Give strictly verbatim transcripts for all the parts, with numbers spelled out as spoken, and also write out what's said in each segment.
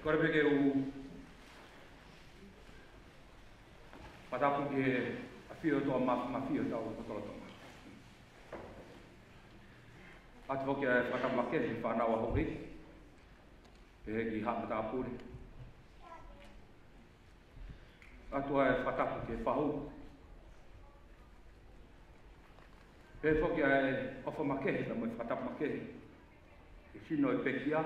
Kole pē ke u fakatapu ki he ʻafio ʻa e ʻOtua Māfimafi ʻi hotau lotolotonga. ʻOatu foki ʻa e fakatapu makehe ki he fānau ʻa houʻeiki, pehē ki he haʻa matāpule. ʻOatu ʻa e fakatapu ki he fahu. Pehē foki ʻa e ʻofa makehe, pea mo e fakatapu makehe ki he sino ʻo e pekia,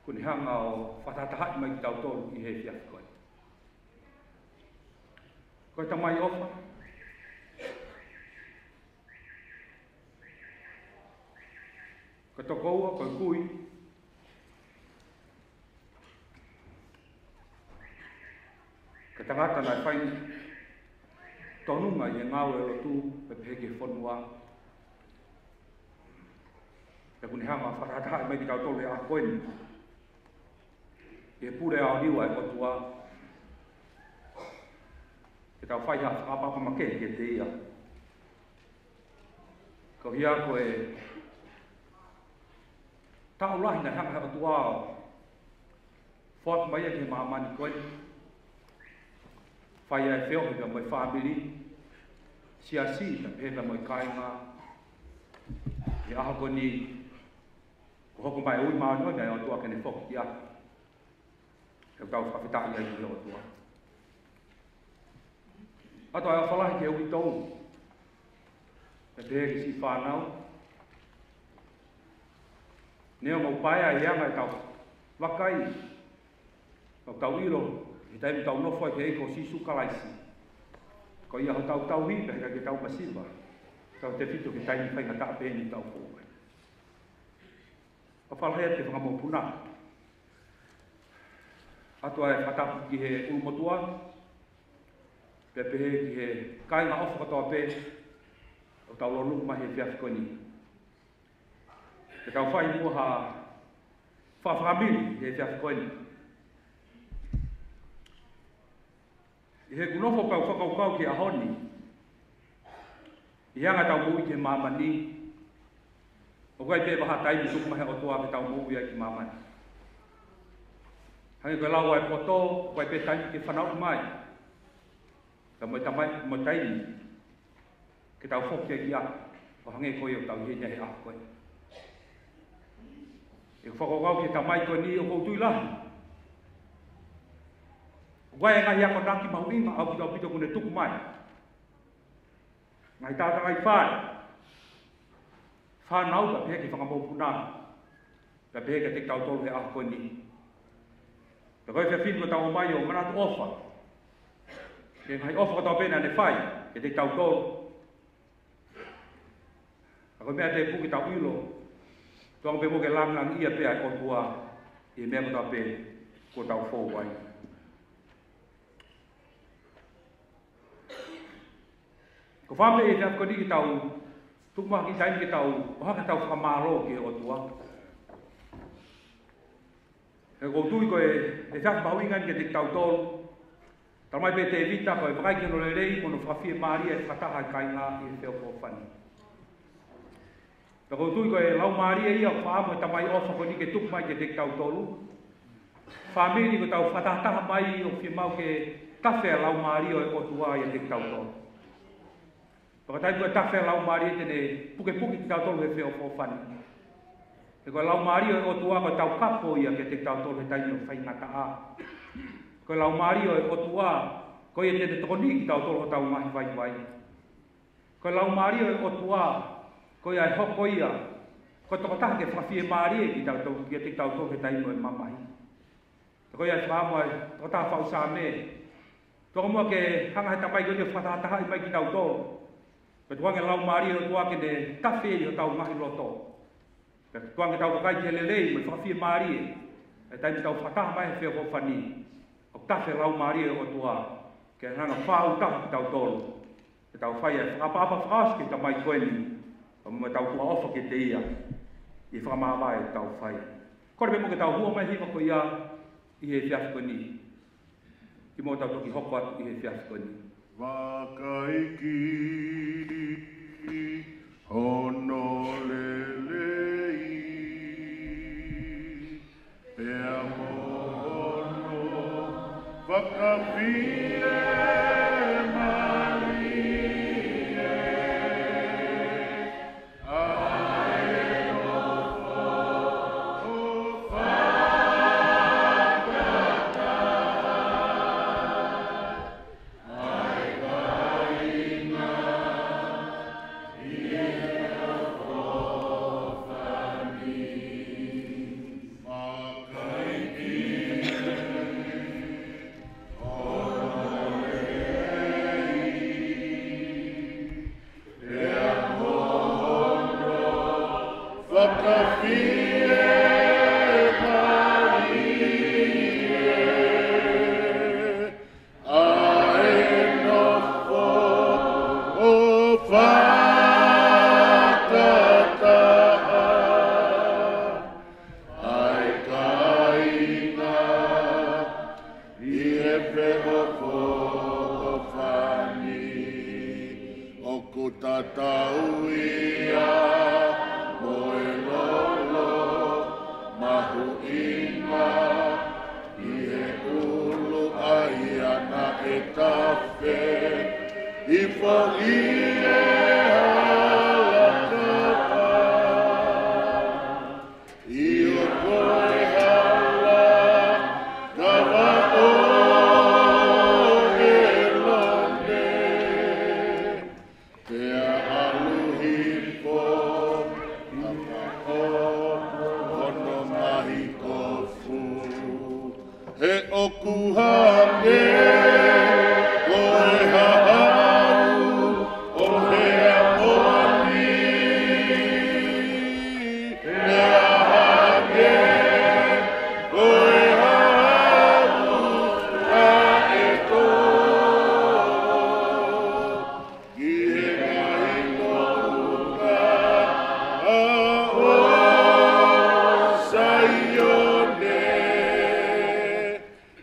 kuo ne hanga ʻo fakatahatahaʻi mai kitautolu ʻi he efiafi ko eni. Ko e tamai ʻofa, ko e tokoua, ko e kui, ko e tangata naʻe fai tonu mai ʻi he ngāue ʻa e lotu, pea pehē ki he fonua. Pea kuo ne hanga ʻo fakatahatahaʻi mai kitautolu he ʻaho ko eni ʻi he pule aoniu ʻa e ʻOtua, ke tau fai ha fakaʻapaʻapa makehe kiate ia. Ko ia ko e taʻu lahi naʻe hanga ʻe he ʻOtua ʻo foaki mai ia ki he māmani ko eni. Fai ai e feohi pea mo e fāmili, siasi, pea pehē pea mo e kāinga. ʻI he ʻaho ko eni, kuo hoko mai e ui māʻoniʻoni ʻa e ʻOtua ke ne foki ki ai. ʻOku tau fakafetaʻi ai ki he ʻOtua. ʻOatu ʻa e ʻofa lahi ki he uitou, pea pehē ki siʻi fānau. Neongo ʻoku paea ʻi he anga ʻetau vakai, ʻoku tau ʻilo, ʻi he taimi ʻoku tau nofo ai ki he ʻEiki ko Sīsū Kalaisi, ko ia hotau tauhi, pea ʻikai ke tau masiva, tautefito ki he taimi faingataʻa pehē ni ʻoku tau fou ai. ʻOfa lahi atu ki he fanga mokopuna. ʻOatu ʻa e fakatapu ki he ʻulumotuʻa, pea pehē ki he kāinga ʻofa kotoa pē ʻoku tau lōnuku mai he efiafi ko eni. Ke tau fai muʻa ha fakafakamili he efiafi ko eni. ʻI heʻeku nofo pea u fakakaukau ki he ʻaho ni, ʻi he anga ʻetau moʻui ki he māmani, ʻoku ʻi ai pē ha taimi ʻe tuku mai ʻe he ʻOtua ke tau moʻui ai ki māmani. Hangē ko e lau ʻa e poto, ʻoku ʻi ai pē taimi ke fanauʻi mai, pea mo e tamai, mo e taimi ke tau foki ai ki ai, ʻo hangē ko ia ʻoku tau ʻi heni he ʻaho ko eni. ʻI heʻeku fakakaukau ki he tamai ko eni, ʻoku ou tui lahi ʻoku ʻi ai e ngaahi akonaki mahuʻinga ʻaupito ʻaupito kuo ne tuku mai. Ngaahi tātānaki fale, fānau, pea pehē ki he fanga mokopuna, pea pehē kiate kitautolu he ʻaho ko eni. Pea ko e efiafi ni ʻoku tau ō mai ʻo manatu ʻofa ki he ngaahi ʻofa kotoa pē naʻa ne fai kiate kitautolu. Ka ko e meʻa tēpū ke tau ʻilo, tuku ange pē muʻa ke lāngilangiʻia pē ʻa e ʻOtua ʻi he meʻa kotoa pē kuo tau fou ai. Ko e fakaʻamu pē he efiafi ko eni ke tau tuku mai ha kiʻi taimi ke tau ʻohake ʻetau fakamālō ki he ʻOtua. He ʻoku ou tui ko e efiafi mahuʻinga eni kiate kitautolu. Talamai pē ʻe Tēvita ko e vakai ki hono lelei mo hono fakafiemālie ʻa e fakataha ʻa e kāinga ʻi he feʻofoʻofani. Pea ʻoku ou tui ko e laumālie ia ʻoku fakaʻamu ʻe he tamai ʻofa ko eni ke tuku mai kiate kitautolu. Fāmili, ko ʻetau fakatahataha mai ʻoku fiemaʻu ke tafe ʻa e laumālie ʻo e ʻOtua ʻiate kitautolu. Pea ko e taimi ko ē ʻe tafe ai e laumālie te ne pukepuke kitautolu he feʻofoʻofani. He ko e laumālie ʻo e ʻOtua ko ʻetau kapo ia kiate kitautolu he taimi ʻo e faingataʻa. Ko e laumālie ʻo e ʻOtua ko ia te ne tokoniʻi kitautolu ʻi hotau ngaahi vaivai. Ko e laumālie ʻo e ʻOtua ko ia ʻe hoko ia ko e tokotaha ke fakafiemālie kitautolu, kiate kitautolu he taimi ʻo e mamahi. Pea ko ia ʻoku fakaʻamu ʻa e tokotaha faʻu Saame, tuku ange muʻa ke hanga ʻe he tamai ko eni ʻo fakatahatahaʻi mai kitautolu. Pea tuku ange e laumālie ʻo e ʻOtua ke ne tafe ʻi hotau ngaahi loto. Pea tuku ange ke tau vakai ki he lelei mo e fakafiemālie he taimi ʻoku tau fakataha mai he feʻofoʻofani. ʻOku tafe e laumālie ʻo e ʻOtua ke ne hanga ʻo fāʻūtaha kitautolu, ke tau fai ʻa e fakaʻapaʻapa fakaʻosi ki he tamai ko eni, pea mo ʻetau tuʻa ʻofa kiate ia ʻi he fakamāvae ʻoku tau fai. Kole pē muʻa ke tau hū mai he hiva ko ia ʻi he efiafi ko eni. Kimuʻa tau toki hoko atu ʻi he efiafi ko eni. Vakai ki hono lelei. Ka fie malie ʻa e nofo ʻo fakataha ʻa e kāinga ʻi he feʻofoʻofani. ʻOku tatau ia mo e lolo mahuʻinga ʻi he ʻulu ʻa ia naʻe tafe ʻi foʻi ʻe hala kapa. ʻIo ko e hala kapa ʻo ʻElone, pea ʻalu hifo ʻa e kofu ʻo hono ngaahi kofu. He ʻoku hangē ko e hahau ʻo Heamoni, pea hangē ko e hahau ʻa ʻEtō ki he ngaahi moʻunga ʻo Saione.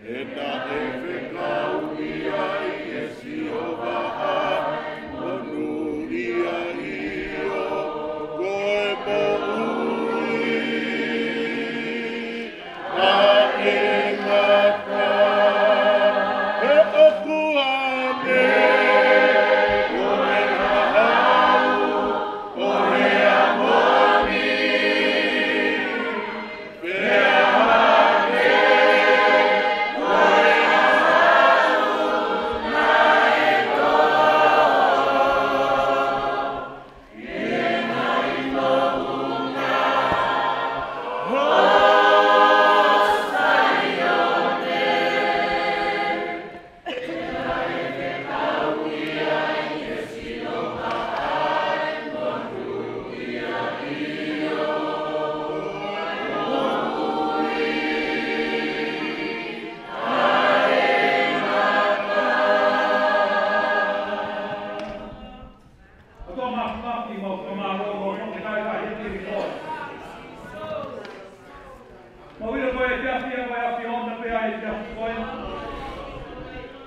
He naʻe fekau ia ʻe Sihova ʻa e monūʻia, ʻio, ko e moʻui taʻengata. He ʻoku hangē ko e hahau ʻo Heamoni, pea hangē ko e hahau ʻa ʻEtō ki he ngaahi moʻunga ʻo Saione. ʻOtua Māfimafi, mau fakamālō, mau fakafetaʻi lahi kiate koe. Mau ʻilo ko e efiafi ko e ʻAfiona pē ʻa e efiafi ko ē.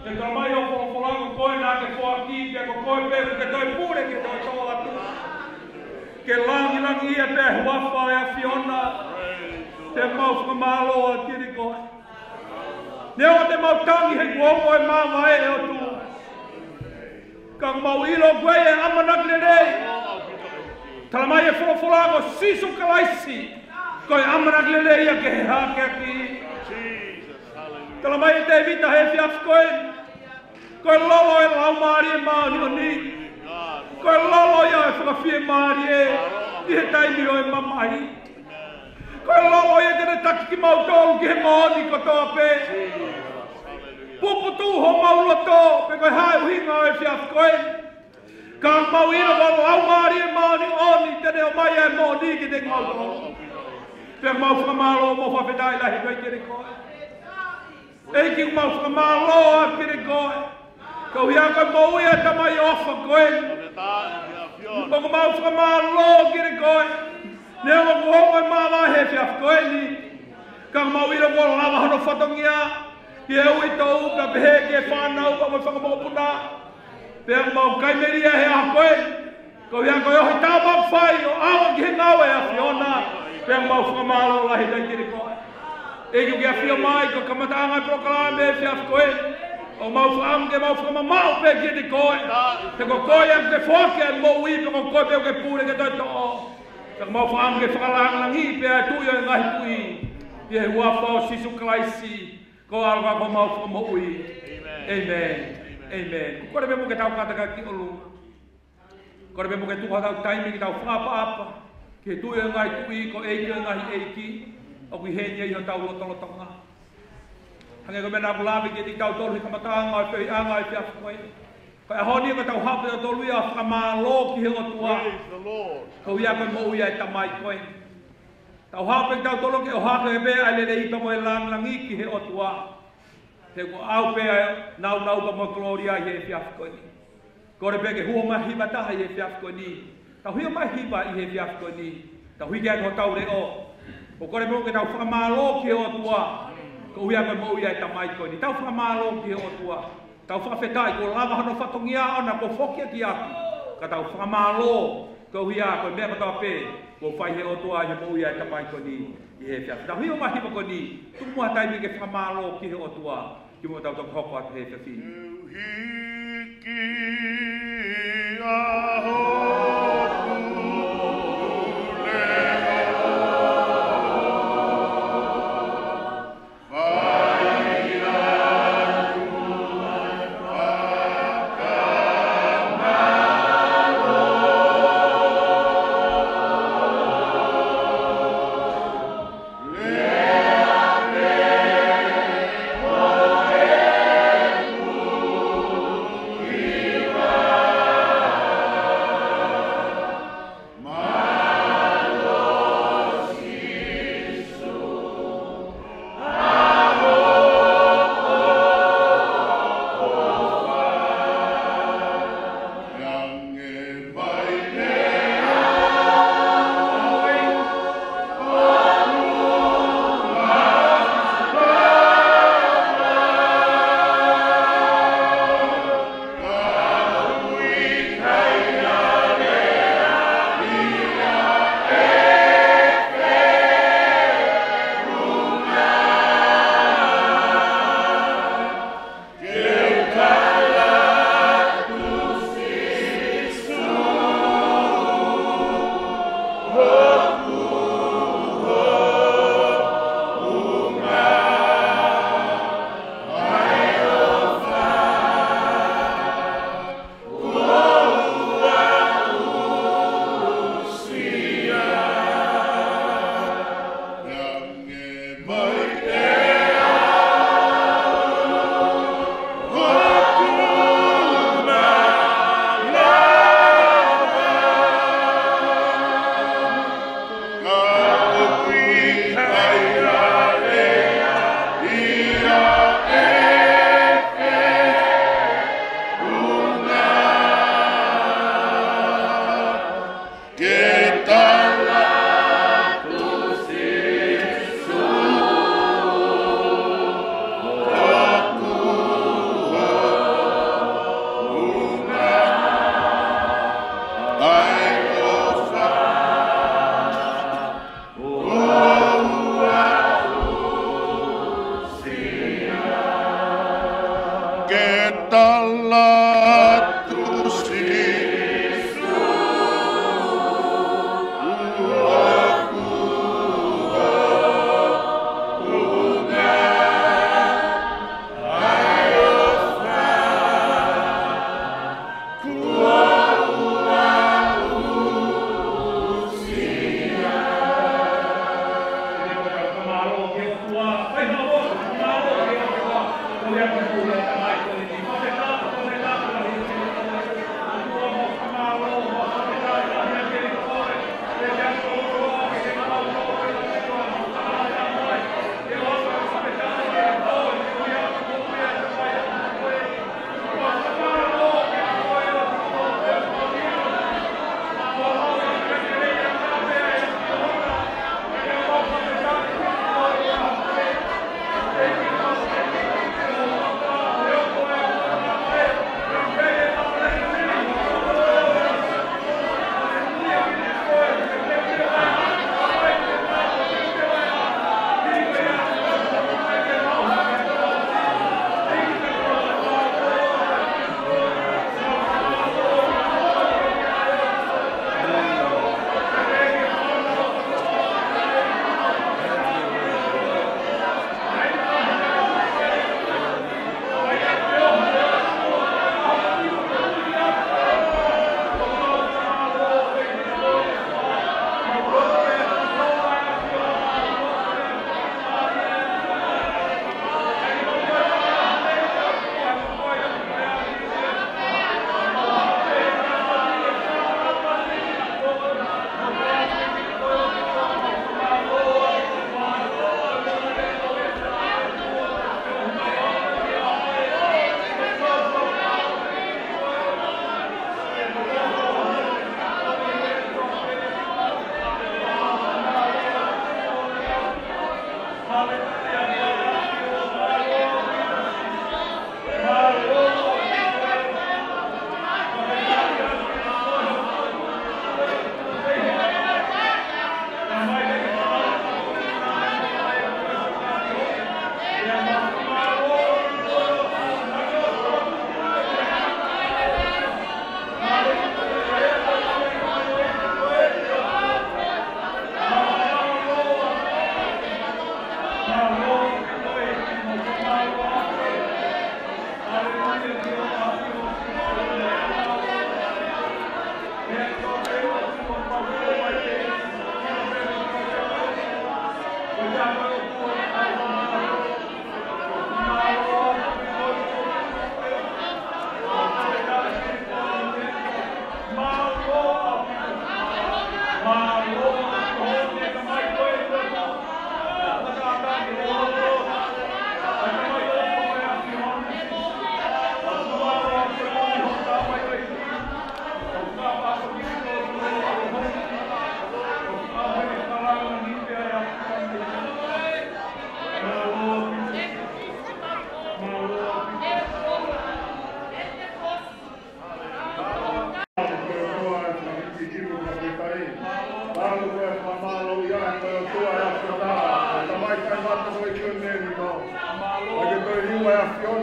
Ke tala mai ʻo folofola ko koe naʻa ke foaki, pea ko koe pē ʻoku ke toe pule ke toe toʻo atu. Ke langilangiʻia pē ʻa e huafa ʻo e ʻAfiona. Te mau fakamālō kiate koe. Neongo te mau tangi he kuo ongo e māvae ʻe ʻOtua, ka mau ʻilo ko e ʻamanaki lelei. Tala mai e folofola ko Sīsū Kalaisi ko e ʻamanaki lelei ia ki he hākeakiʻi. Tala mai ʻe Tēvita he efiafi ko ē, ko e lolo ʻo e Laumālie Māʻoniʻoni, ko e lolo ia ʻo e fakafiemālie ʻi he taimi ʻo e mamahi. Ko e lolo ia te ne taki kimautolu ki he moʻoni kotoa pē. Puputuʻu homau loto, pe ko e hā e ʻuhinga ʻo e efiafi ko ē, ka mau ʻilo ko e Laumālie Māʻoniʻoni te ne ʻomai ʻa e moʻoni kiate kimautolu. Pea mau fakamālō mo fakafetaʻi lahi kiate koe. ʻEiki, mau fakamālō kiate koe. Koeʻuhi ko e moʻui ʻa e tamai ʻofa ko ē. ʻOku mau fakamālō kiate koe. Neongo kuo ongo e māvae he efiafi ko eni, ka mau ʻilo kuo lava hono fatongia ki he uitou, ka pehē ki he fānau, ka mo e fanga mokopuna. Pea mau kai meʻa he ʻaho ko ē, koeʻuhi ko e ʻohake ʻoku mau fai ʻo ʻalu ki he ngāue ʻa e ʻAfiona. Pea mau fakamālō lahi kiate koe. ʻEiki, ke ʻafio mai ko e kamataʻanga e polokalama he efiafi ko ē, ʻoku mau fakaʻamu ke mau fakamamaʻu pē kiate koe. He ko koe ʻoku ke foaki ʻa e moʻui, pea ko koe pē ʻoku ke pule ke toe toʻo. Pea mau fakaʻamu ke fakalangilangiʻi pē ʻa e Tuʻi ʻo e ngaahi tuʻi, ʻi he huafa ʻo Sīsū Kalaisi, ko e ʻAlo ka ko homau Fakamoʻui. ʻĒmeni. ʻĒmeni. Kole pē muʻa ke tau kātaki ki ʻolunga. Kole pē muʻa ke tuku hotau taimi ke tau fakaʻapaʻapa ki he Tuʻi ʻo e ngaahi tuʻi, ko e ʻEiki ʻo e ngaahi ʻeiki, ʻoku ʻi heni ʻi hotau lotolotonga. Hangē ko e meʻa naʻa ku lave ki ai kiate kitautolu he kamataʻanga ʻo e feohiʻanga ʻo e efiafi ko ē, Ko e ʻaho ni ko ʻetau haʻu pē ʻo tolu ia ʻo fakamālō ki he ʻOtua. Praise the Lord. Koeʻuhi ko e moʻui ʻa e tamai ko eni. Tau haʻu pē kitautolu ke ʻohake pē ʻa e lelei pea mo e lāngilangi ki he ʻOtua. He ko e ʻau pē ʻa e nāunau pea mo e kolōlia ʻi he efiafi ko eni. Kole pē ke hū mai hiva taha ʻi he efiafi ko eni. Tau hū mai hiva ʻi he efiafi ko eni. Tau hiki atu hotau leʻo. ʻO kole pē ke tau fakamālō ki he ʻOtua. Koeʻuhi ko e moʻui ʻa e tamai ko eni. Tau fakamālō ki he ʻOtua. Tau fakafetaʻi kuo lava hono fatongia ʻoʻona kuo foki atu kiate kita. Ka tau fakamālō koeʻuhi ko e meʻa kotoa pē kuo fai he ʻOtua ʻi he moʻui ʻa e tamai ko eni ʻi he efiafi. Tau hū mai hiva ko eni. Tuku muʻa ha taimi ke fakamālō ki he ʻOtua. Kimuʻa tau toki hoko atu he efiafi ni. Hiki ʻa hoku leʻo.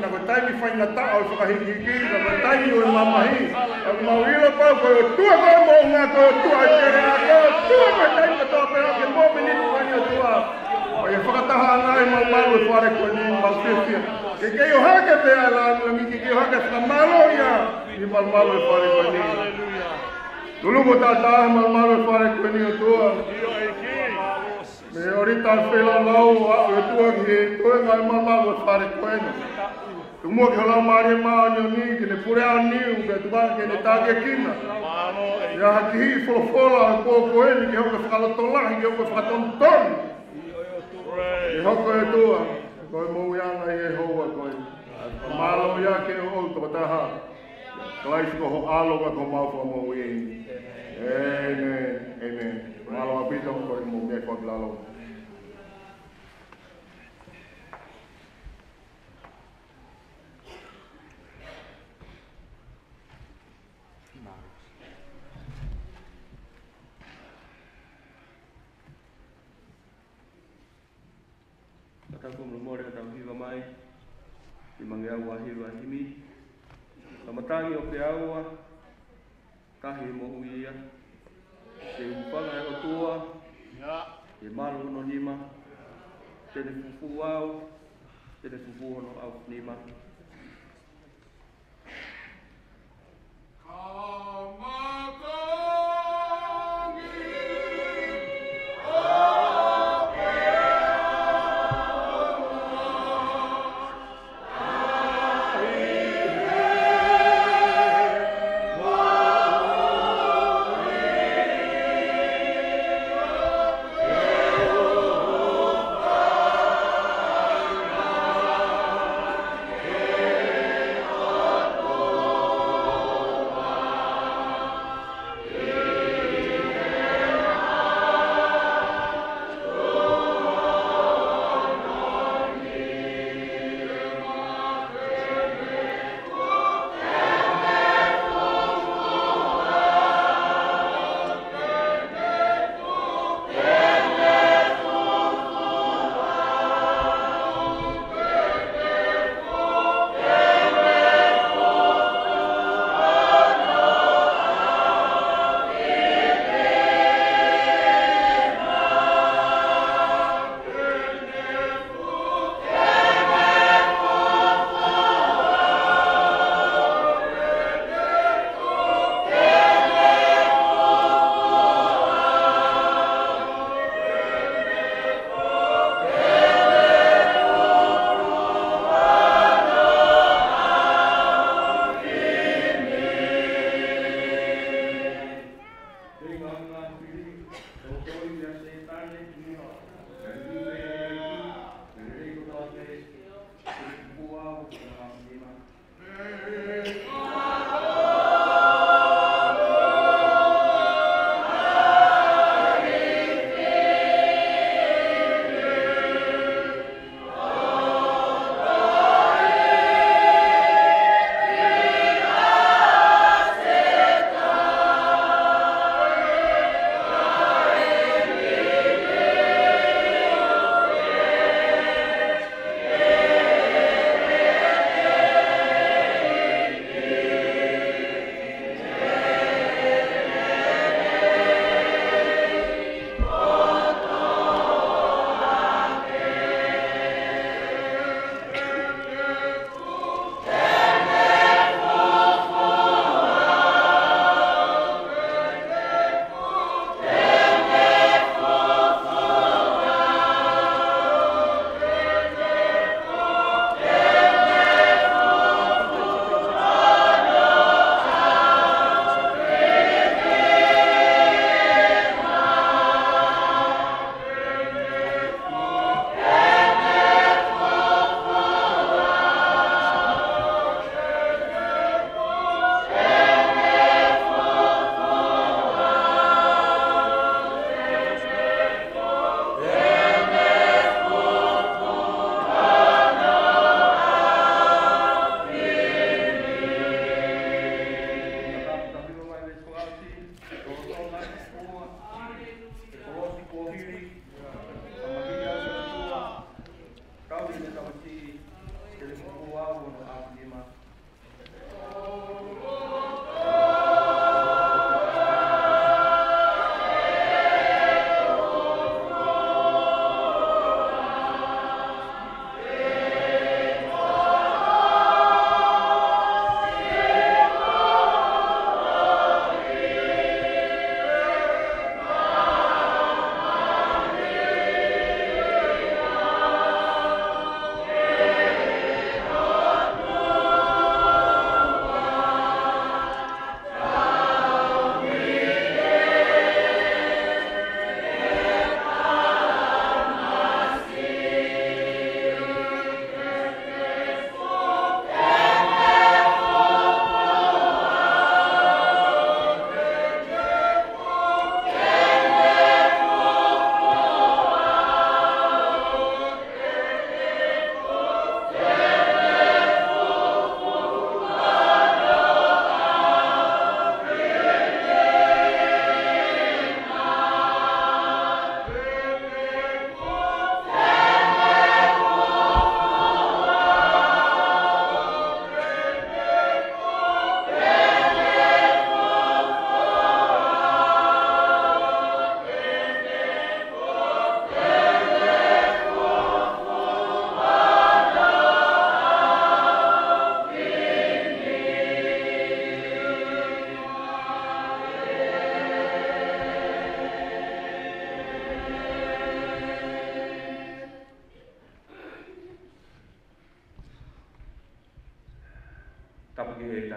Ko e taimi faingataʻa ʻo e fakahīkihiki, ko e taimi ʻo e mamahi. ʻOku mau ʻilo pau ko e ʻOtua ko e moʻunga, ko e ʻOtua ʻoku kei ʻi ai, ko e ʻOtua ko e taimi kotoa pē, ʻoku ke mōmeniti pē ʻOtua. ʻOku ke fakataha ʻa e malumalu ʻo e fale ko eni, mau fiefia. Ke kei ʻohake pē ʻa e langilangi, ke kei ʻohake ʻa e fakamālō ia ʻi he malumalu ʻo e fale ko eni. Lulumo taʻataʻa he malumalu ʻo e fale ko eni ʻOtua. Mei he ʻōlita feilaulau ʻa e ʻOtua ki he toenga ʻo e malumalu ʻo e fale ko eni. Tuku muʻa ki ho Laumālie Māʻoniʻoni ke ne pule ʻo niu, ke tuku ke ne tākiekina ʻa e kiʻi folofola ʻo e pō ko eni, ke hoko ko e fakalotolahi, ke hoko ko e fakatonutonu. Ke hoko ʻOtua ko e moʻuiʻanga ʻi he houa ko eni. Mālō ia ke ʻoʻou tokotaha. Kalaisi ko ho ʻAlo ka ko homau Fakamoʻui. ʻĒmeni. ʻĒmeni. Mālō ʻaupito, ko e mou meʻa ko ʻapi lalo. Ka tau kumi mole ka tau hiva mai. Nimangeau ua hiva himi. Ka matangi ʻo peaua. Kahi moʻui ia. Ke u hūfanga he ʻOtua. Ke malu hono nima. Te ne fufū au. Te ne fufū hono ʻaofinima.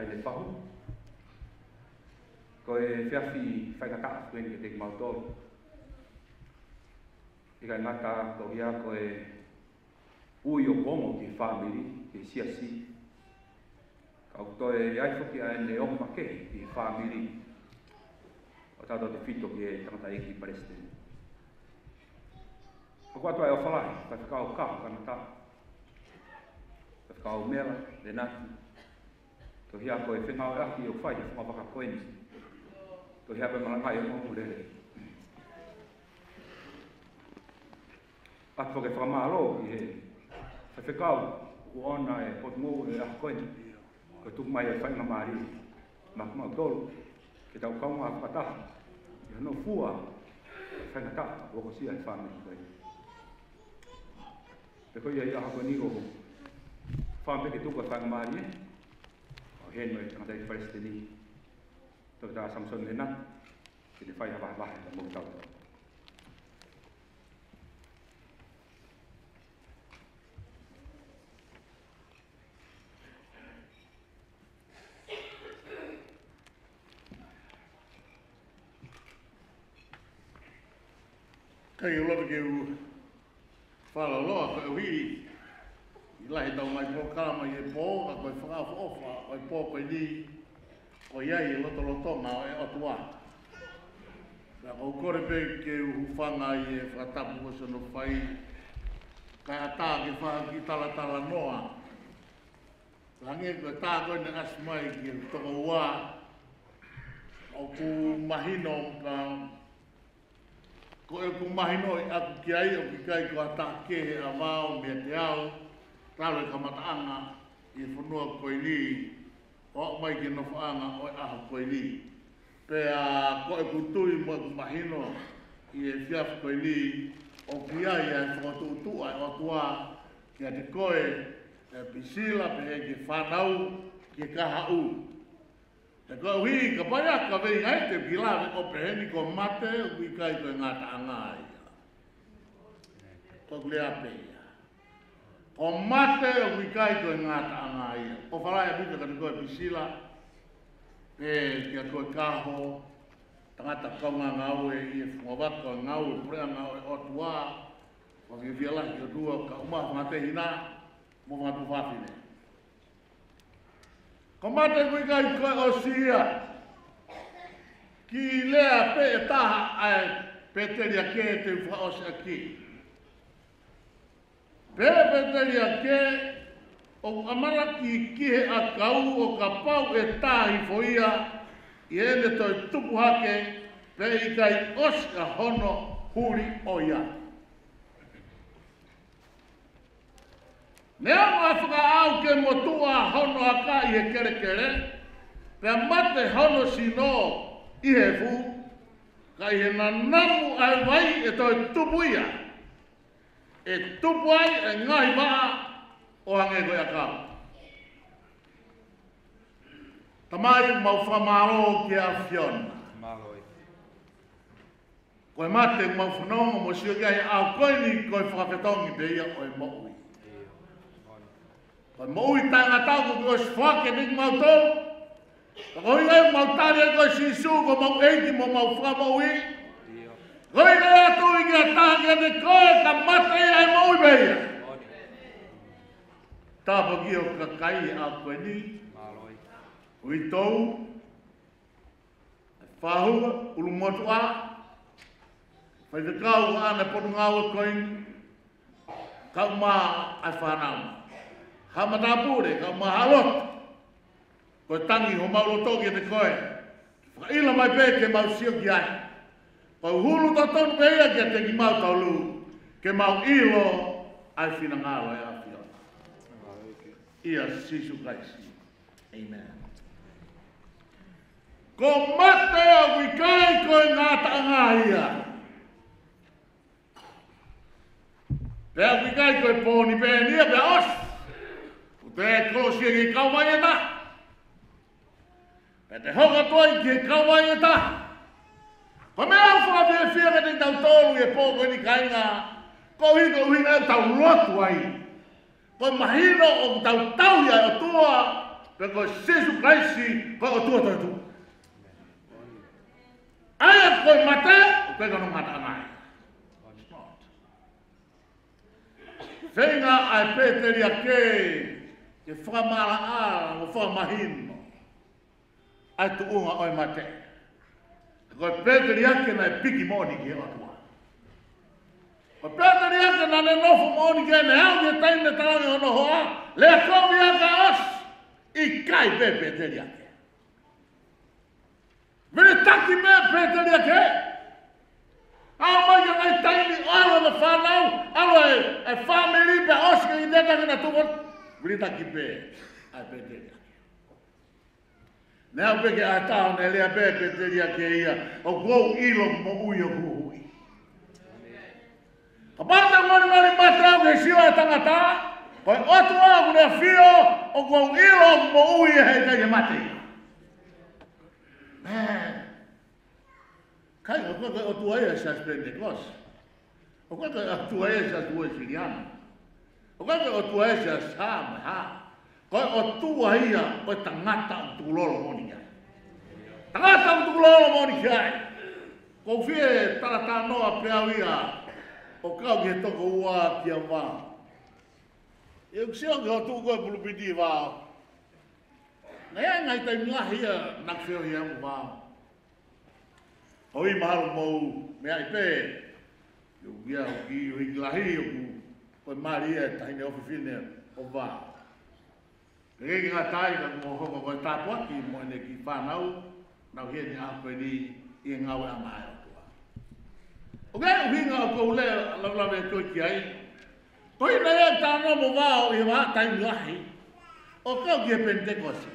ʻEne fahu. Ko e efiafi faingataʻa ko eni kiate kimautolu. ʻIkai ngata koeʻuhi ko e ui ʻo ongo ki he fāmili, ki he siasi. Ka ʻoku toe ʻi ai foki ʻa ʻene ongo makehe ki he fāmili ʻo tautautefito ki he tangataʻeiki palesiteni. ʻOku ʻoatu ʻa e ʻofa lahi, Faifekau Kaho Kanata, Faifekau Mela Lenati, koeʻuhi ko e fengāueʻaki ʻoku fai he fungavaka ko eni. Koeʻuhi ko e malangaʻi ʻo e ongoongolelei. ʻOatu foki e fakamālō ki he faifekau ʻoku ʻoʻona e potungāue ʻo e ʻaho ko eni, ko e tuku mai e faingamālie maʻa kimautolu ke tau kaungā fakataha ʻi hono fua e faingataʻa ʻoku hokosia ʻe he fāmili ko eni. Pea ko ia ʻi he ʻaho ko eni ʻoku ou fakaʻamu pē ke tuku e faingamālie ʻo heni ʻa e tangataʻeiki palesiteni, Toketā Samisoni Lenati, ke ne fai ha vahevahe pea mo kitautolu. ʻIkai ke u loto ke u fakalōloa koeʻuhi ʻoku lahi ʻetau ngaahi polokalama ʻi he pō, ka ko e fakaʻofoʻofa ʻo e pō ko eni, ʻoku ʻi ai e lotolotonga ʻo e ʻOtua. Pea ʻoku ou kole pē ke u hūfanga ʻi he fakatapu kuo ʻosi hono fai, kae ʻatā ke fai ha kiʻi talatalanoa. Hangē ko e tā ko eni ʻasi mai ki he toko ua, ʻoku mahino ka ko ʻeku mahinoʻi ʻaku ki ai ʻoku ʻikai ko ha taha kehe ʻa Vao meiate au, talu e kamataʻanga ʻi he fonua ko eni, ʻo aʻu mai ki he nofoʻanga ʻo e ʻaho ko eni. Pea ko ʻeku tui mo ʻeku mahino ʻi he efiafi ko eni, ʻoku ʻi ai ʻa e fokotuʻutuʻu ʻa e ʻOtua kiate koe, ʻe Pisila, pehē ki he fānau, ki he kahaʻu. He koeʻuhi kapau ʻe ʻi ai ha kaveinga ʻe te u kiʻi lave ʻo pehē ni ko mate ʻoku ʻikai ko e ngataʻanga ia. Ko ʻeku lea pē ia. Ko mate ʻoku ʻikai ko e ngataʻanga ia. Ko e fala ʻaupito kiate koe Pisila, pea kia koe Kaho, tangata kaungāngāue ʻi he fungavaka ʻo e ngāue puleʻanga ʻo e ʻOtua, ʻoku fiefia lahi ki he ʻOtua, kae ʻumaʻā e fanga tehina mo e fanga tuofāfine. Ko mate ʻoku ʻikai ko e ʻosi ia. Kiʻi lea pē ʻe taha ʻa e pēteliake te u fakaʻosi ʻaki. Pea pēteliake ʻoku ʻamanaki ki he ʻakau ʻo kapau ʻe tā hifo ia ʻi heʻene toe tupu hake, pea ʻikai ʻosi ʻa hono huli ʻo ia. Neongo ʻa e fakaʻau ke motuʻa hono aka ʻi he kelekele, pea mate hono sino ʻi he efu, ka ʻi he nanamu ʻa e vai ʻe toe tupu ia, ʻe tupu ai e ngaahi vaʻa ʻo hangē ko e ʻakau. Tamai, mau fakamālō ki he ʻAfiona. Mālō ē. Ko e mate ʻoku mau fanongo mo sio ki ai he ʻaho ko eni ko e fakafetongi pē ia ʻo e moʻui. Ko e moʻui taʻengata kuo ke ʻosi foaki kiate kimautolu. Ka ko e ʻuhinga ia ʻoku mau tali ai koe Sīsū ko homau ʻEiki mo homau Fakamoʻui. Ko e ʻuhinga ia ʻoku tui ki ha taha kiate koe ka mate ia he moʻui pē ia. Tāpuakiʻi ho kakai he ʻaho ko eni. Uitou, faʻahinga ʻulumotuʻa, faifekau ʻa e potungāue ko eni, kae ʻumaʻā e fānau. Haʻa matāpule, kae ʻumaʻā Haʻa Lotu. Ko e tangi homau loto kiate koe. Fakaʻilo mai pē ke mau sio ki ai. Ko e hulu totonu pē ia kiate kimautolu, ke mau ʻilo ʻa e finangalo ʻo e ʻAfiona. ʻIa Sīsū Kalaisi. ʻĒmeni. Ko mate ʻoku ʻikai ko e ngataʻanga ia. Pea ʻoku ʻikai ko e pō ni pē eni ia pea ʻosi. Kuo toe kolosi e kiʻi kauvai ʻe taha. Pea te hoko atu ai ki he kauvai ʻe taha. Ko e meʻa ʻoku fakafiefia kiate kitautolu he pō ko eni kāinga, koeʻuhi ko e ʻuhinga ʻoku tau lotu ai. Ko e mahino ʻoku tau tauhi ʻa e ʻOtua, Pea ko Sīsū Kalaisi ko e ʻOtua toetuʻu. ʻA ia ko e mate, ʻoku ʻikai ke ne ngata mai. Feinga ʻa e pēteliake ke fakamaʻalaʻala mo fakamahino ʻa e tuʻunga ʻo e mate. Ko e pēteliake naʻe piki moʻoni ki he ʻOtua. Ko e pēteliake naʻa ne nofo moʻoni ki ai, naʻe aʻu ki he taimi naʻe talaange hono hoa, lea kovi ʻa e ʻosi, ʻikai pē pēteliake. Vilitaki pē pēteliake. ʻAlu mai ki he ngaahi taimi, ʻalu e fānau, ʻalu e, e fāmili pea ʻosi ke ʻi te taki na tuko. Vilitaki pē ʻa e pēteliake. Naʻe aʻu pē ki he taha naʻe lea pē pēteliake ia, ʻoku ou ʻilo moʻui ʻoku ou ʻi. Kapau te u ngali mate au ki he sio ʻa e tangata, ko e ʻOtua ʻoku ne ʻafio, ʻoku ou ʻilo ʻoku moʻui ia heʻikai ke mate ia. Man. ʻIkai, ʻoku ʻikai ko e ʻOtua ia ʻa e Siasi Penitekosi. ʻOku ʻikai ko e ʻOtua ia ʻa e Siasi Uēsiliana. ʻOku ʻikai ko e ʻOtua ia ʻa e Siasi Sā mo e hā. Ko e ʻOtua ia ʻo e tangata ʻoku tukulolo moʻoni ki ai. Tangata ʻoku tukulolo moʻoni ki ai. ʻOku ou fie talatalanoa pē au ia ʻo kau ki he tokoua kia Vao. ʻOku ou sio ki hoʻo tuʻu ko e pulupiti Vao. Naʻe ʻi ai e ngaahi taimi lahi ia naʻa ku feohi ai mo Vao. ʻOi mahalo mou meaʻi pē, ʻio, ʻio, ʻio, ʻio, ʻio, ʻio, ʻio, ko e mali ia e taʻahine ʻofefine ʻo Vao. Pea ʻikai ke ngata ai ka kuo hoko ko e tāpuaki mo ʻene kiʻi fānau, nau ʻi heni he ʻaho ko eni ʻi he ngāueʻanga ʻa e ʻOtua. ʻOku ʻi ai e ʻuhinga ʻoku ou lea lavelave atu ki ai, ko e ʻuhinga ia ʻeku talanoa mo Vao ʻi he vahaʻa taimi lahi ʻo kau ki he Penitekosi.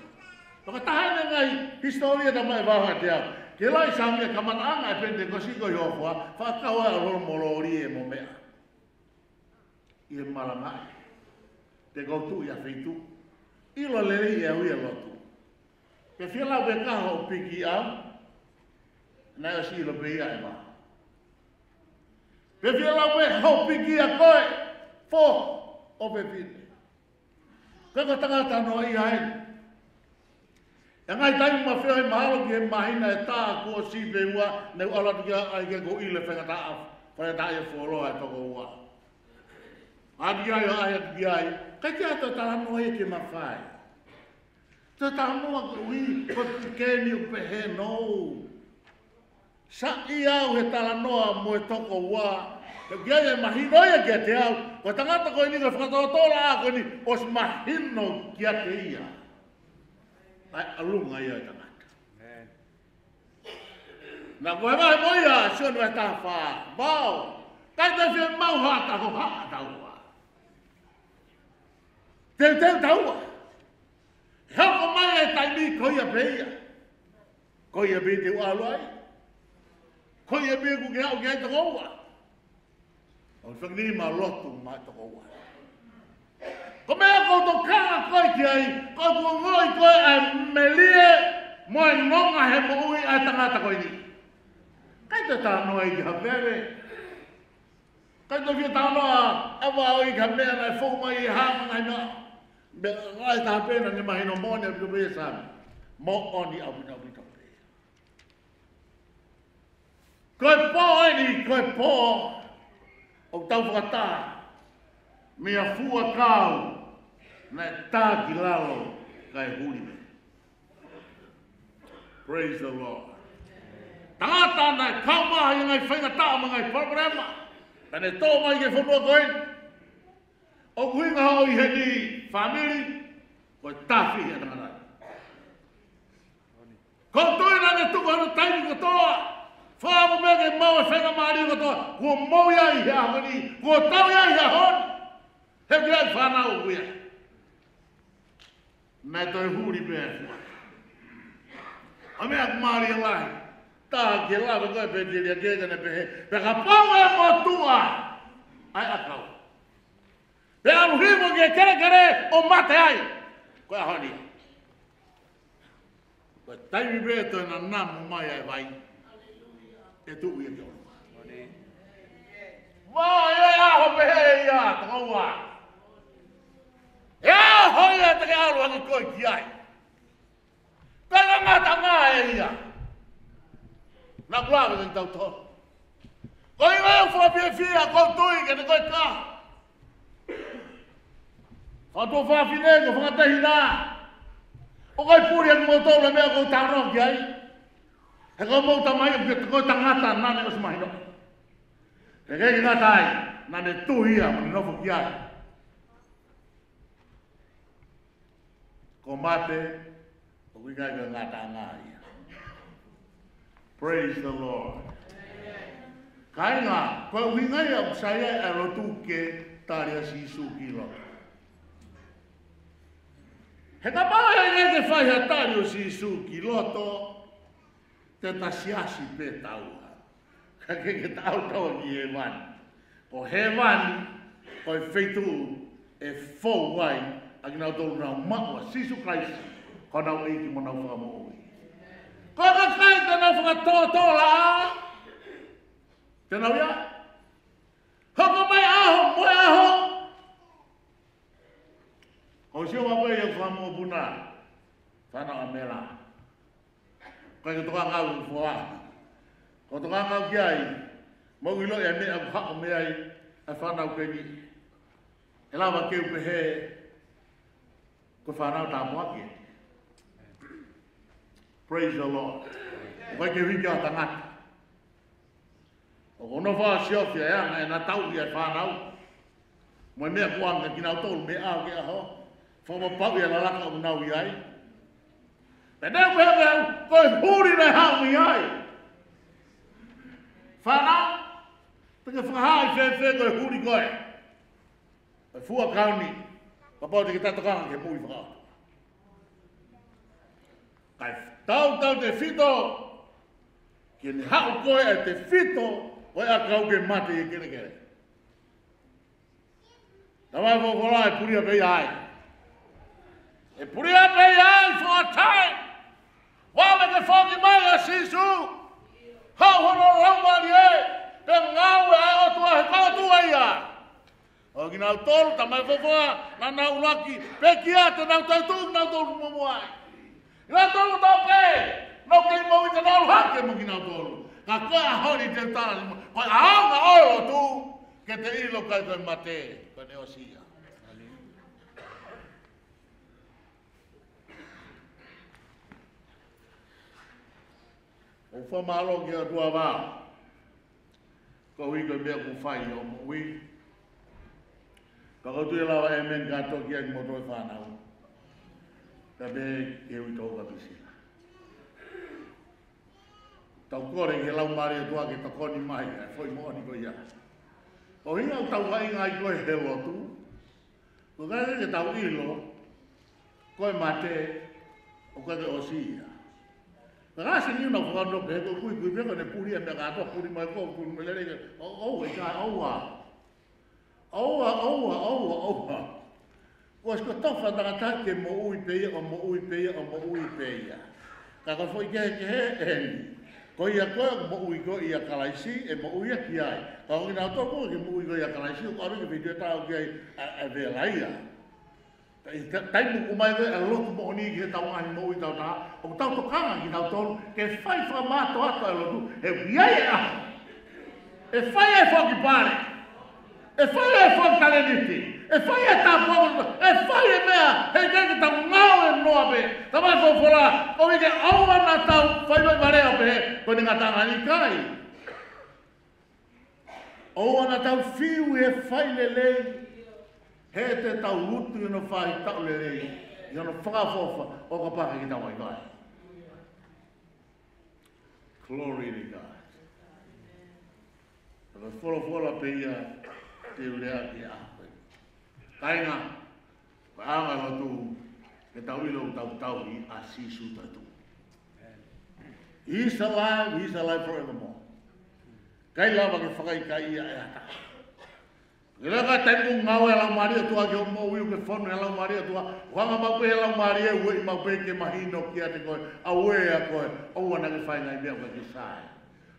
Ko e taha eni e ngaahi hisitōlia naʻe ʻomai ʻe Vao kiate au. Ke lai sāmia kamataʻanga e Penitekosi ko e hōfoa, fakakau ai ʻa e lolo mo loli e mo meʻa. ʻI he malangaʻi. Te kau tuʻu ʻi ha feituʻu. ʻIlo lelei ʻe au ia lotu. Pea fie lau pē ka hoʻo piki au, naʻe ʻosi ʻilo pē ia ʻe Vao. Pea fie lau pē hoʻo piki ʻa koe, foha ʻofefine. Ka ko e tangata noa ia ai. ʻI he ngaahi taimi ma feohi mahalo ki he māhina ʻe taha kuo ʻosi pē ua, ne u ʻalu atu ki ai ke u ʻilo e faingataʻa, faingataʻaʻia fuoloa ʻa e tokoua. ʻAlu ki ai, ʻalu ki ai. Ka ʻikai ke ʻi ai ha toe talanoa ia ke ma fai. Toe talanoa koeʻuhi, ko e keni ʻoku pehē nou. Saiʻia au he talanoa mo e tokoua. He ʻoku ʻi ai e mahino ia kiate au. Ko e tangata ko eni ko e fakatotolo ʻa ko eni ʻosi mahino kiate ia ʻa e ʻalunga ia ʻo e tangata. Amen. Naʻa ku vahevahe mo ia, Sione vahe taha fā. Vao, ʻikai te u fiemaʻu ha taha hohaʻa taua. Teuteu taua. He hoko mai e taimi ko ia pē ia. Ko ia pē te u ʻalu ai. Ko ia pē ʻoku ke aʻu ki ai tokoua. ʻO fekini ma lotu ma tokoua. Ko e meʻa ʻoku ou tokanga koe ki ai, ko ʻeku ongoʻi ko e ʻai melie mo e nonga he moʻui ʻa e tangata ko eni. ʻIkai te u talanoa ia ki ha veve. ʻIkai te u fie talanoa ʻa Vao ia ki ha meʻa naʻe fou mai ʻi he hanga ngaahi meʻa. Meʻa ngaahi taha pē naʻa ne mahino moʻoni ʻaupito pē ia Sami. Moʻoni ʻaupito ʻaupito pē. Ko e pō eni, ko e pō ʻoku tau fakataha. Meʻa fua kau, naʻe tā ki lalo, kae huli mai. Praise the Lord. Tangata naʻe kau mai ʻi he ngaahi faingataʻa mo e ngaahi polokalama. Ka ne tō mai ki he fonua ko eni. ʻOku ʻuhinga hoʻo ʻi heni fāmili, ko e tafi he tangata. Ko e tui naʻa ne tuku hono taimi kotoa. Fakaʻamu pē ke maʻu e faingamālie kotoa. Kuo mou ʻi ai he ʻaho ni. Kuo tau ʻi ai he ʻaho ni. He ʻoku ʻi ai e fānau ʻoku ʻi ai. Naʻe toe huli pē ʻa e fua. ʻA e meʻa ʻoku mālie lahi. Tā ke lava ko e pēteliake ka ne pehē. Pea kapau ʻe motuʻa ʻa e ʻakau. Pea ʻalu hifo ki he kelekele ʻo mate ai. Ko e ʻaho ni. Ko e taimi pē toe nanamu mai ʻa e vai. ʻE tuʻu ia ke ʻolunga. Vao, ʻe ʻaho pehē ia, tokoua. ʻE ʻaho ia te ke ʻalu ange koe ki ai. Anga e ia. Naʻa ku lave kiate kitautolu. Ko e ʻuhinga ia ʻoku ou fiefia, ʻoku ou tui kiate koe ka. Fatu fafine, ko e fanga tehina. ʻOku ʻikai puli ʻa kimoutolu ʻa e meʻa ʻoku ou talanoa ki ai. He ko hoʻomou tamai ʻoku ʻikai ko e tangata naʻa ne ʻosi mahino. Pea ʻikai ke ngata ai, naʻa ne tui ia mo ne nofo ki ai. Ko e mate, ʻoku ʻikai ko e ngataʻanga ia. Praise the Lord. Kāinga, ko e ʻuhinga ia ʻoku sai ai ʻa e lotu ke tali ʻa Sīsū ki loto. He kapau ʻe ʻikai ke fai ha tali ʻo Sīsū ki loto, te ta siasi pē taua. Ka ke ke tautaua ki hēvani. Ko hēvani, ko e feituʻu ʻe fou ai ʻa kinautolu naʻa nau maʻu ʻa Sīsū Kalaisi ko honau ʻEiki mo honau Fakamoʻui. Ko e kakai te nau fakatōtōlaʻā, te nau ia. Hoko mai ʻaho mo e ʻaho. Ko e sio mai pē ia fakamoʻopuna. Fānau ʻa Mela. Ko e tokanga ʻa e foha. Ko e tokanga ki ai. Mou ʻilo e meʻa ʻoku haʻu mei ai ʻa e fānau ko eni. ʻE lava ke u pehē ko e fānau tāpuaki. Praise the Lord. ʻOku ʻikai ke u hiki ʻa e tangata. ʻOku ou nofo ʻo siofi ʻa e anga ʻenau tauhi ʻa e fānau. Mo e meʻa kuo anga kinautolu mei he ʻaho ki he ʻaho. Fakapapauʻi ʻa e lalaka ʻoku nau ʻi ai. Pea ne u pehē, ko e huli naʻe haʻu mei ai. Fānau, te ke fakahā ʻi fēfē ko e huli koe. Ko e fua kauni, kapau te ke tatokanga ke moʻui fakaʻotua. Kae tautautefito, ke ne haʻu koe ʻa e tefito, ko e ʻakau ke mate ʻi he kelekele. Tamai folofola ʻe pulia pē ia ai. ʻE pulia pē ia ai for a time. While ʻe ʻikai ke foki mai ʻa Sīsū. Haʻu hono laumālie, pea ngāue ʻa e ʻOtua he ko e ʻOtua ia. ʻO kinautolu, tamai folofola, naʻa nau ʻuluaki, pekia te nau toetuʻu kinautolu muʻomuʻa ai. Kinautolu kotoa pē, nau kei moʻui te nau ʻalu hake mo kinautolu. Ka ko e ʻaho ni te u tala ni mo, ko e ʻaonga ʻo e lotu, ke te ʻilo ʻikai ko e mate, ko ʻene ʻosi ia. ʻOku fakamālō ki he ʻOtua vā. Koeʻuhi ko e meʻa kuo fai ʻi hoʻo moʻui. Ka ʻoku ou tui ʻe lava ʻemeni kātoa kiate kimoutolu fānau. Ka pehē ki he uitou ka Pisila. Tau kole ki he Laumālie ʻo e ʻOtua ke tokoni mai, ʻa e foʻi moʻoni ko ia. Ko e ʻuhinga ʻoku tau vaʻinga ai ko ē he lotu. ʻOku ʻikai ke tau ʻilo, ko e mate, ʻoku ʻikai ke ʻosi ia. Ka ʻasi ni una fakato pē, ko e kuikui pē, ko ʻene puli ʻa e meʻa kātoa, puli mai ko, puli mai lelei ke, ʻo, ʻo, ʻikai, ʻoua. ʻOua, ʻoua, ʻoua, ʻoua. Kuo ʻosi ko e tofa tangata ke moʻui pē ia, ʻo moʻui pē ia, ʻo moʻui pē ia. Ka ko e foʻi kehekehe eni. Ko ia ko ē ʻoku moʻui ko ē ʻia Kalaisi, ʻe moʻui ia ki ai. Ka ko kinautolu ʻoku ʻikai ke moʻui ko ē ʻia Kalaisi, ʻoku ʻalu ki he feituʻu ʻe taau ki ai ʻa, ʻa e vela ia. Ka ʻi he ta-, taimi ʻoku ʻomai ko ē ʻa e lotu moʻoni ki heʻetau ngaahi moʻui ʻatautolu, ʻoku tau tokanga kinautolu ke fai fakamātoato ʻa e lotu, he ʻoku ʻi ai e ʻaho. ʻE fai e fakapale. ʻE fai e fakaleniti. ʻE fai e tāpuaki. ʻE fai e meʻa. He ʻikai ke tau ngāue noa pē. Tamai folofola. ʻOku ʻikai ke ʻoua naʻa tau fai mai vale ʻo pehē ko ʻene ngataʻanga, ʻikai. ʻOua naʻa tau fiu he fai lelei. He te tau utu ʻi hono faʻahitaʻu lelei. ʻI hono fakaʻofoʻofa ʻo kapau ʻe ʻikai ke tau vaivai. Glory to God. Ko e folofola pē ia te u lea ki ai. Kāinga, ko e ʻaonga ʻo e lotu, ke tau ʻilo ʻoku tau tauhi ʻa Sīsū tautolu. He's alive, he's alive forevermore. ʻIkai lava ke fakaʻikaiʻi ia ʻe ha taha. Ke laka taimi ʻoku ngāue ʻa e Laumālie ʻo e ʻOtua ki hoʻo moʻui, ʻoku ke fonu he Laumālie ʻo e ʻOtua, ʻoku hanga maʻu pē ʻe he Laumālie, ueʻi maʻu pē ke mahino kiate koe, ʻa uea koe, ʻoua naʻa ke fai e ngaahi meʻa ʻoku ʻikai ke sai.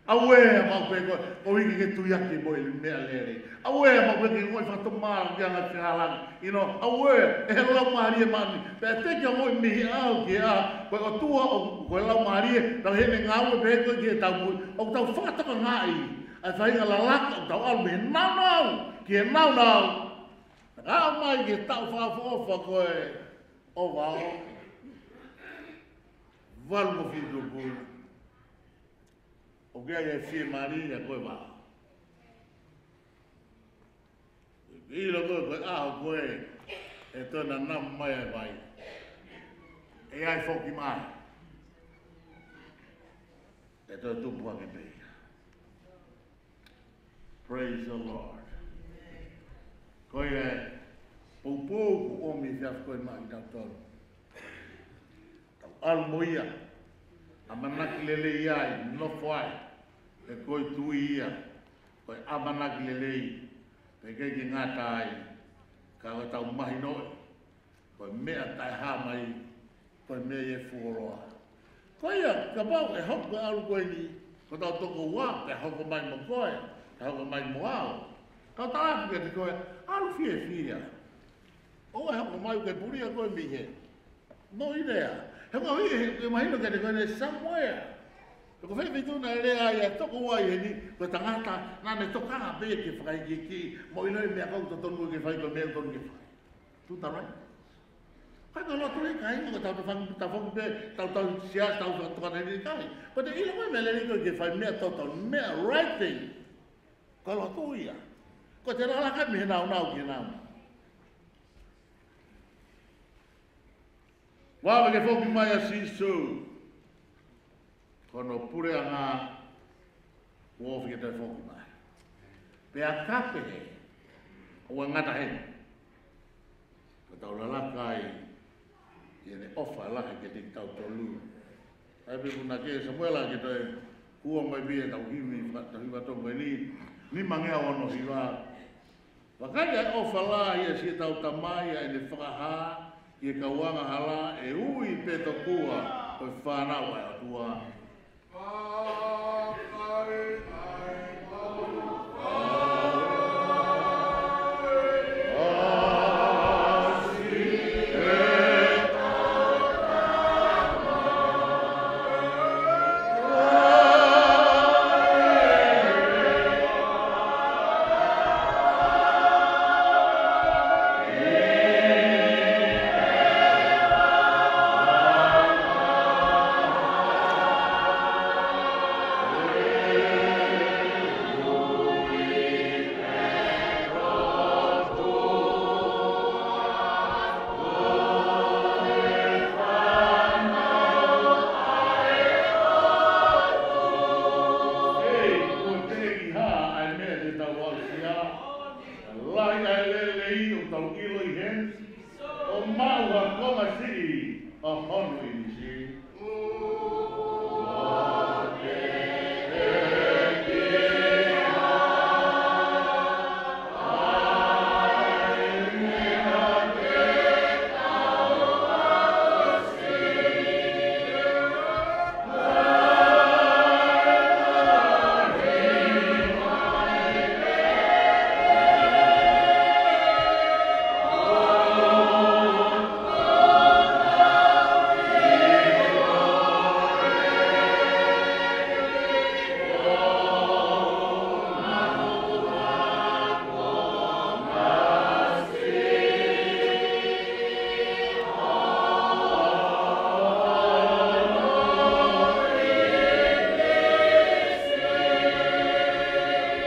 Aware maʻu pē koe, ʻoua ʻe ke tuiaki mo e meʻa lelei. Aware maʻu pē ke ngoi fakatomala ki he anga fehālaaki. You know, aware, ʻe he laumālie māʻoniʻoni. Pea te ke ngoi mei he ʻao ki he ʻā, ko e ʻOtua ʻoku, ko e laumālie, tau hene ngāue pē ko ē ki he taumuʻa. ʻOku tau fakatokangaʻi ʻa e faʻahinga lalaka ʻoku tau ʻalu mei he naunau ki he naunau. Ka ʻomai ki he taʻu fakaʻofoʻofa ko ē ʻo e vao. Valungofulu tupu. ʻOku ʻi ai e fiemālie ia ko e vao. ʻIlo ko e, ko e ʻaho ko ē ʻe toe nanamu mai ʻa e vai. ʻE ʻi ai foki mai. ʻE toe tupu hake pē ia. Praise the Lord. Ko ia e poupou ʻoku ʻomi ʻe he efiafi ko eni maʻa kitautolu. Tau ʻalu mo ia, ʻamanaki lelei ai, nofo ai, he ko e tui ia, ko e ʻamanaki lelei, pea ʻikai ke ngata ai, ka ko ʻetau mahinoʻi, ko e meʻa taʻehāmai, ko e meʻa ʻi he fuoloa. Ko ia, kapau ʻe hoko e ʻalu ko eni, ko hotau tokoua, pea hoko mai mo koe, pea hoko mai mo au. Kau talaatu kiate koe, ʻalu fiefia. ʻOua ʻe hoko mai ke pulia koe mei he. No idea. He ko ia, he, he mahino kiate koe ʻe somewhere. He ko e feituʻu naʻe lea ai e tokoua ʻi heni, ko e tangata, naʻa ne tokanga pē ke fakaikiiki, mo ʻilo e meʻa ʻoku totonu ke fai, ko e meʻa ʻoku totonu ke fai. Tuʻu talu ai. Kai ko e lotu ʻi he kāinga ko ʻetau tau fang-, tau fang pē, tau tau sia, tau tau tokanga ʻi he kāinga. Ko e te ʻilo ko e meʻa lelei ko e ke fai meʻa totonu, meʻa right thing. Ko e lotu ia. Ko e te lalaka mei he naunau ki he naunau. Vave ke foki mai ʻa Sīsū. Ko hono puleʻanga kuo ofi ke toe foki mai. Pea ka pehē, ʻoua ʻe ngata heni. Ka tau lalaka ai, ʻi heʻene ʻofa lahi kiate kitautolu. ʻAi pē puna ke Samuela ke toe hua mai pē ʻetau himi, tau hiva tonu eni, nimangeau ono hiva. Vakai ʻa e ʻofa lahi ʻa siʻetau Tamai ʻa ʻene fakahā ʻi he kau angahala ʻe ui pē tokua ko e fānau ʻa e ʻOtua. Ei, kuo teʻeki hā ʻa e meʻa te tau aʻusia. Lahi ʻa e lelei ʻoku tau ʻilo ʻi heni, ʻo maʻu ha konga siʻi ʻo hono ʻinisi.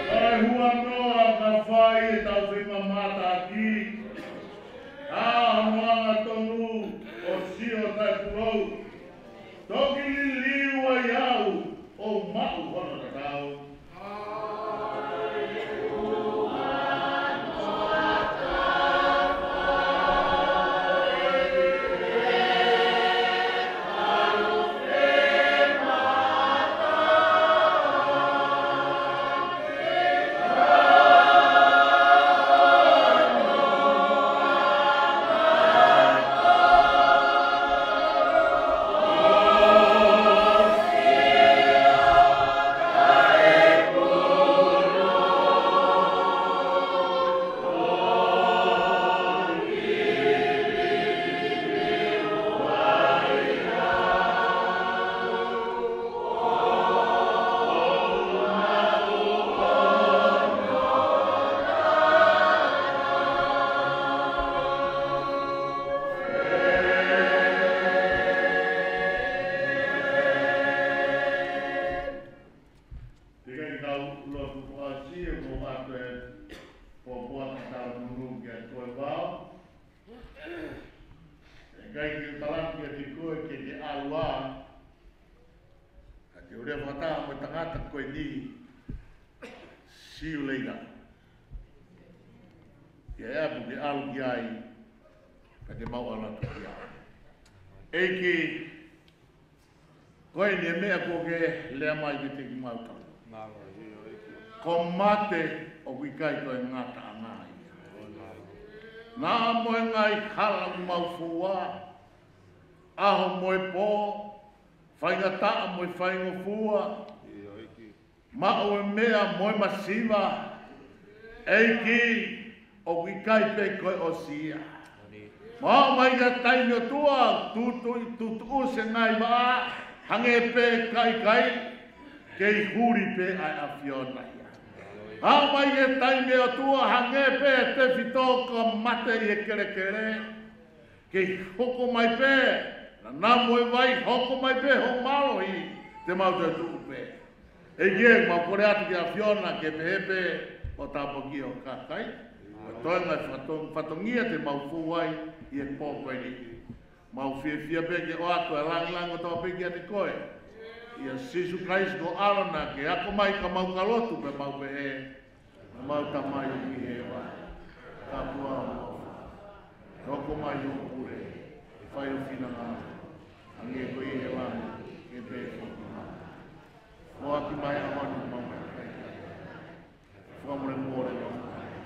Kae huanoa ka fai ʻetau femamataaki, ʻa hono angatonu ʻo sio taʻepulou, toki liliu ai au ʻo maʻu hono tatau. ʻIkai ke u talaki atu koe ke ke ʻalu ā, ka ke u lea fakataha mo e tangata ko eni, Siu Leina. Ke ʻalu ke ʻalu ki ai, ka te mau ʻalu atu ki ai. ʻEiki, ko eni e meʻa kuo ke lea mai kiate kimautolu. Ko mate ʻoku ʻikai ko e ngataʻanga ia. Naʻa mo e ngaahi hala ʻoku mau fua, ʻaho mo e pō, faingataʻa mo e faingofua, maʻu e meʻa mo e masiva, ʻEiki, ʻoku ʻikai pē ko e ʻosi ia. Mau ō mai ki he taimi ʻOtua, tutu, tutuʻusi e ngaahi vaʻa, hangē pē kaikai, kei huli pē ʻa e ʻAfiona ia. Mau ō mai ki he taimi ʻOtua, hangē pē tefito kuo mate ʻi he kelekele, kei hoko mai pē, naʻa mo e vai hoko mai pē ho mālohi, te mau toetuʻu pē. ʻEiki ē, mau kole atu ki he ʻAfiona ke pehē pē ʻo tāpuakiʻi ho kakai. Ko e toenga e fato-, fatongia te mau fou ai ʻi he pō ko eni. Mau fiefia pē ke ʻoatu e lāngilangi kotoa pē kiate koe. ʻIa Sīsū Kalaisi ko e ʻAlo na ke ako mai ka mau ka lotu pē mau pehē, ʻOmai Tamai ʻoku ʻi hēvani, ka ko hoʻo huafa, hoko mai hoʻo pule, fai ho finangalo, hangē ko ia ʻi he langi, ke pehē foki ki māmani. Foaki mai ʻa e ʻaho ni homau meʻakai. Fakamolemole ʻa e ngaahi,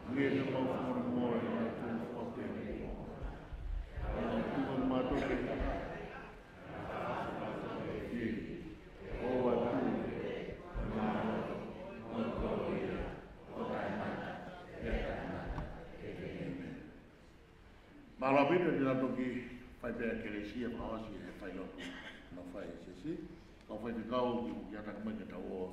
hangē ko ʻemau fakamolemole ʻa e ngaahi tokoua ʻoku fai pehē ki ai. Ka ʻoua ʻe tuku kimautolu ki he taha, Mālō ʻaupito, te tau toki fai pē ʻa e kelesi ʻa e fakaʻosi ʻa e failotu naʻe fai ʻe Sesi. Kau faifekau, ʻoku ke ʻatā mai ke tau ō.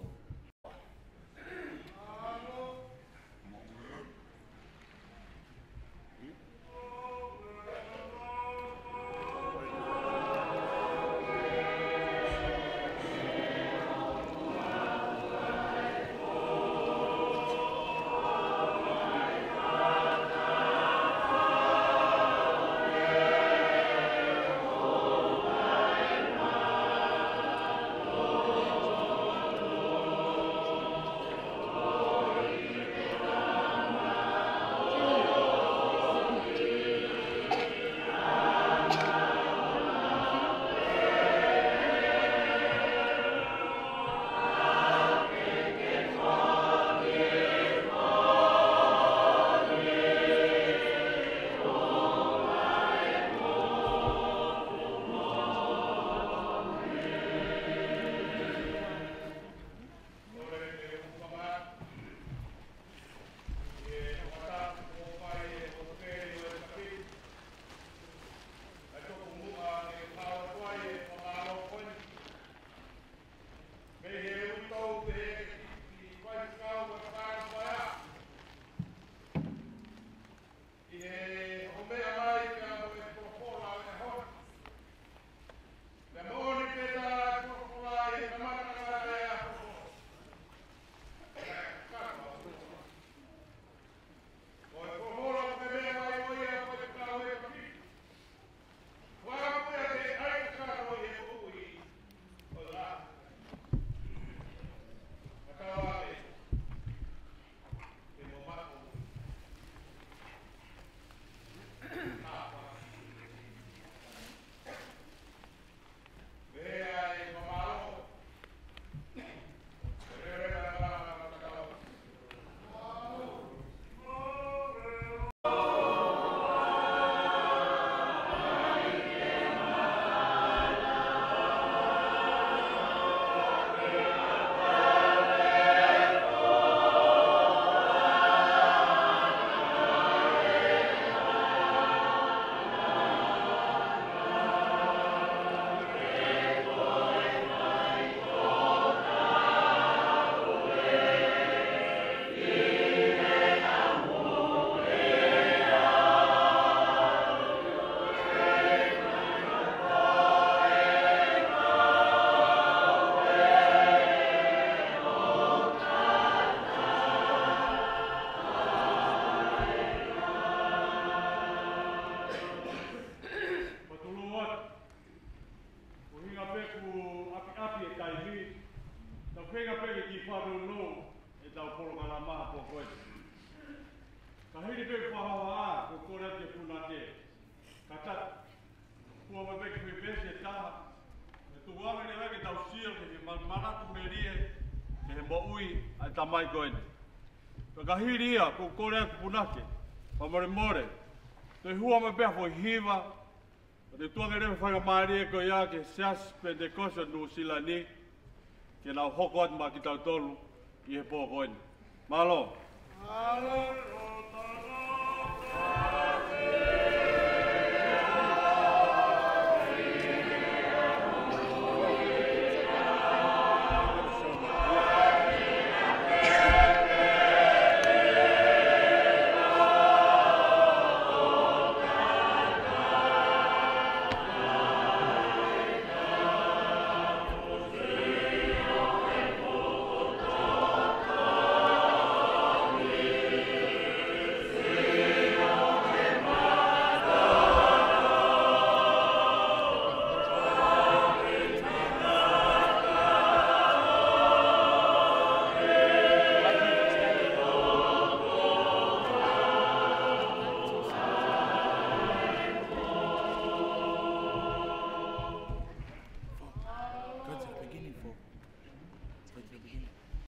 Maha pō ko eni. Ka hili pē fakahoha, ʻoku ou kole atu ki he punake. Kātaki, hua mai pē ki he veesi ʻe taha. Mo e tukuange leva ke tau sio ki he ma-, manatu melie, ki he moʻui ʻa e tamai ko eni. Pea ka hili ia, ʻoku ou kole atu punake, fakamolemole, toe hua mai pē ha foʻi hiva, ʻo te tukuange leva e faingamālie ko ia ki he Siasi Penitekosi ʻo Nuʻusila ni, ke nau hoko atu maʻa kitautolu ʻi he pō ko eni. Mālō. Mālō.